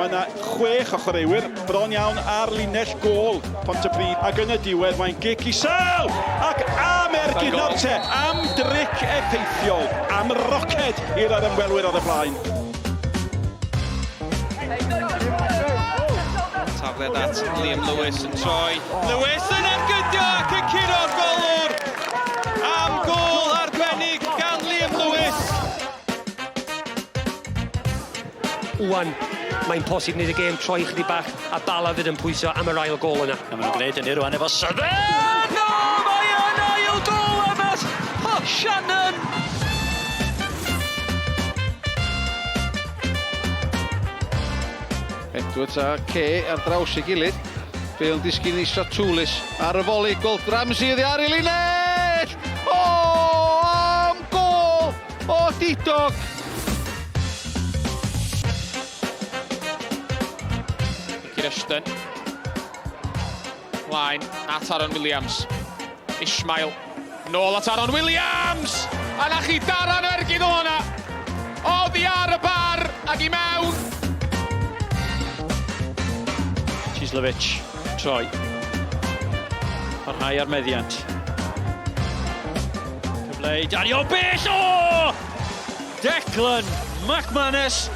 Mae yna chwech o chwaraewyr bron iawn ar linell gôl Pontypridd ac yn y diwedd mae'n gic isel ac am ergyd nawr te, am dric effeithiol, am roced i'r ymwelwyr ar y blaen. Tafliad at Liam Lewis yn troi. Lewis yn ergydio ac yn curo'r golwr! Am gôl arbennig gan Liam Lewis! Wan, mae'n posib wneud y gêm troi chydig bach a Bala fydd yn pwyso am yr ail gôl yna. A maen nhw'n gwneud hynny rwan efo Southern! O, mae yn ail gôl am oh, Shannon! Edwards a Kay ar draws ei gilydd. Bale yn disgyn i Stratoulis ar y foli. Gweld Ramsey iddi ar ei linell! O, am gôl! O, didog! Nicky Rushton. Mlaen at Aaron Williams. Ishmael. Nôl at Aaron Williams! A na chi daran ergyd o hwnna! Oddi ar y bar ac i mewn! Chislovic, troi. Parhau ar meddiant. Cyfle i Dario Bell! O! Declan McManus!